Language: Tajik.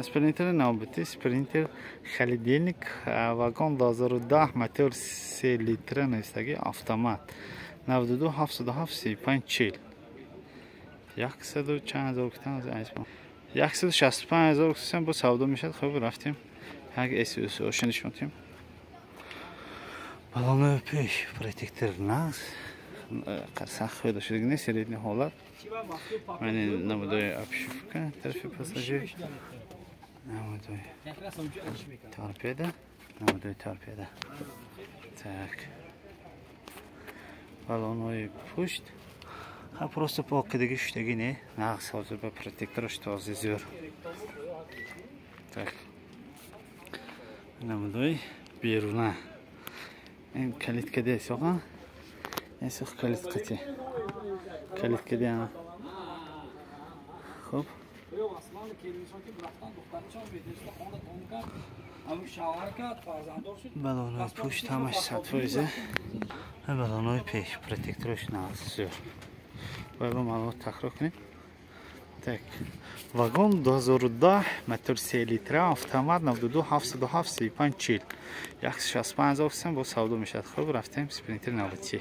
Спринтери навбатӣ, Спринтер холодильник, Вагон 2010, мотор 3 литра навистагӣ, автомат, 92 77 35 40. Яксаду чанд ҳазор гуфтан, 165 000 гуфтан, бо савдо мешавад. Хуб, рафтем, як эсоша нишон дем. Балонои пеш, протектор нағз, сахт хӯрда шудагӣ не, средний ҳолат. Мани намудои обшивка тарафи пассажир, намудои торпеда, намудои торпеда. Так, балонҳои пушт просто покидаги шудаги не, нағз. Ҳозир ба протектораш тоза, зӯр. Так, намудои беруна. Ин калиткаде соға, эсох калиткати, калиткаде. Хуб, балонҳои пушт ҳамаш 100%-а. Балонҳои пеш, протектораш нағз, зӯр. Бояд ба маълумот такрор кунем. Так, Вагон 2010, мотор 3 литра, автомат, 92 77 35 40, 165 000 сом, бо савдо мешавад. Хуб, рафтем, Спринтер навбатӣ.